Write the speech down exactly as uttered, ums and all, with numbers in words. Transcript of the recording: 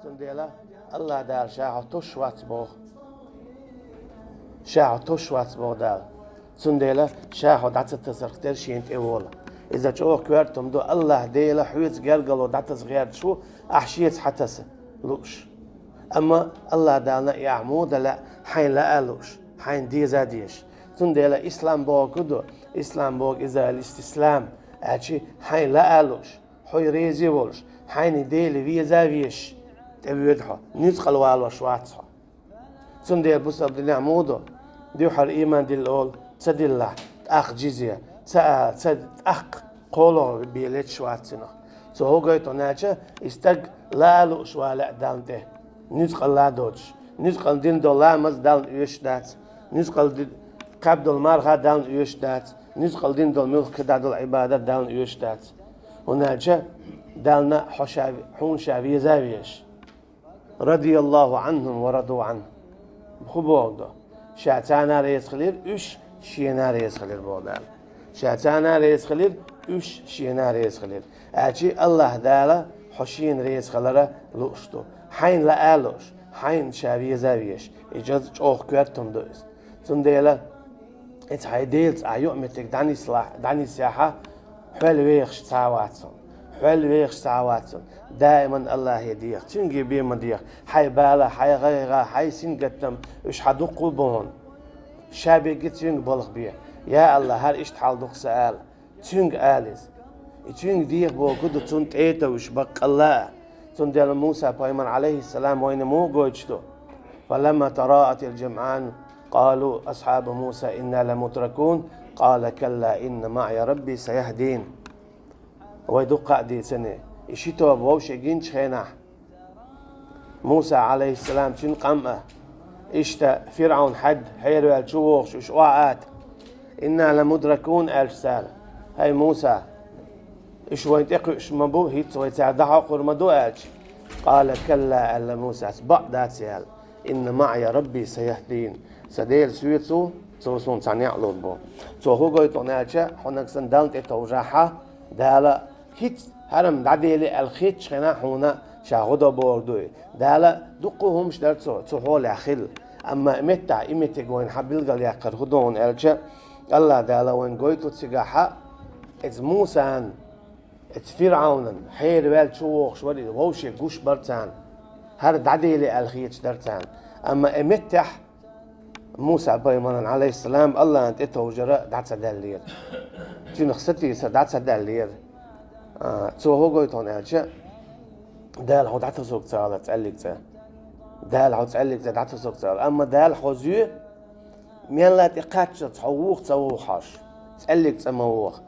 Цундела Аллах Дала ша хьо тосуш вац боху. Ша хьо тосуш вац боху Дала. Цундела ша хьо дӀа ца тасарх тера шена тӀе вола. Иза чӀогӀа коьрта хӀума ду, Аллах Дела хьоьца гергарло дӀатаса гӀерташ ву, ахь шеца хьатаса лууш. Амма Аллах Дална и ахь муха дан лаьа, хьайна лаа лууш, хьайна деза а дезаш. Цундела ислам боху ду, ислам боху иза аль-истислам, аьлчи хьайна лаа лууш, хьо реза а волуш, хьайна Дела веза а везаш, тӀе воьду хьо, нуьцкъала валош вац хьо. Цундела бусалба динехь муха ду, дуьххьара ийман дилла олу, ца диллахь, тӀаккха джизья, ца а, ца тӀаккха кхоалгӀа бен леташ вац цунах. Цо хӀун гойту аьлча, и стаг лаа лууш ван лаьа Далла тӀе, нуьцкъала а доцуш, нуьцкъала дина долу ламаз Далла оьшуш дац, нуьцкъала ди-, кхаьбна долу марха Далла оьшуш дац, нуьцкъала дина долу муьлхха кхидӀа долу Ӏибадат Далла оьшуш дац. ХӀунда аьлча Далла хьо ша, хьуна ша веза а везаш. Радияллаху Ӏанхум ва раду Ӏанху. ХӀун боху ду? Ша царна реза хилира, уьш шена реза хилира боху Дала. Ша царна реза хилира, уьш шена реза хилира. Аьлчи Аллах Дала хьо шена реза хилара лууш ду. Хьайна лаа лууш, хьайна ша веза а везаш. И чӀогӀа коьрта хӀума ду иза. Цундела Эца хьайн Делаца ахь юкъаметтиг дӀанислахь-, дӀанисъяхьа, хьол вехаш цхьа а вац хьуна. Хьол вехаш цхьа а вац хьуна. Даиман Аллахе деха, Цуьнге бен ма деха. Хьайн бала, хьайн гӀайгӀа, хьайн сингаттам, уьш хьан дуккха а бу хьуна. Ша берриге Цуьнга балха бе. Я Аллах, хӀара иштта хьал ду-кх сан ала. Цуьнга ала иза. И Цуьнга деха бохург ду, Цунна тӀе а товжуш баккъалла а. Цундела Муса пайхамар, Ӏалайхиссалам, вайна муха гойтуш ду? فلما تراءت الجمعان قال أصحاب موسى إنا لمدركون قال كلا إن معي ربي سيهدين. Вай дуккха а дийцина, и ши тоба вовшех гинчу хенахь, Муса, Ӏалайхиссалам, цуьнан къам а, иштта ФирӀавн хьаьдда хьераваьлла чу вогӀуш уьш охьа ата. «Инна ламудракун», аьлча цара: «ХӀай Муса, уьш вайна тӀекхуьуш ма бу, хӀинцца вай цара дӀахьокхур ма ду», аьлча, «Къала калла», аьлла Мусас, «бакъ дац», аьлла, «инна маӀия Рабби саяхдин». Сан Дела соьца ву, Цо суна цхьа некъ лур бу. Цо хӀун гойту хьуна аьлча, хьо нагахь санна Далла тӀе товжахьа, Дала хӀинцца хӀара-м дӀаделира аьлла хетачу хенахь хьуна ша гӀо до бохург ду и. Дала дуккха а хӀуманаш дара Цо, цу хьолехь хилла. Амма меттахь и меттиг вайна хьан билгалъяьккхира хӀун ду хьуна аьлча, Аллах Дала вайна гойту цигахьа, иза Мусана, иза ФирӀавнан хьераваьлла чу вогӀуш вара иза, вовшех гуш бара царна. ХӀара дӀаделира аьлла хеташ дара царна. Амма и меттехь Муса пайхамаран, Ӏалайхиссалам, Аллахьан тӀетовжар дӀа ца даьллера. Цуьнах сатийсар дӀа ца даьллера. А, цо хӀун гойту хьуна аьлча, Дала хьо дӀатасуг ца алар цӀеллиг цӀа. Дала хьо цӀеллиг цӀа дӀатасуг ца алар. Амма Дала хьо зоь, мелла тӀе кхаччалц хьо вуха ца вуха хьожуш. ЦӀеллиг цӀа ма вуха.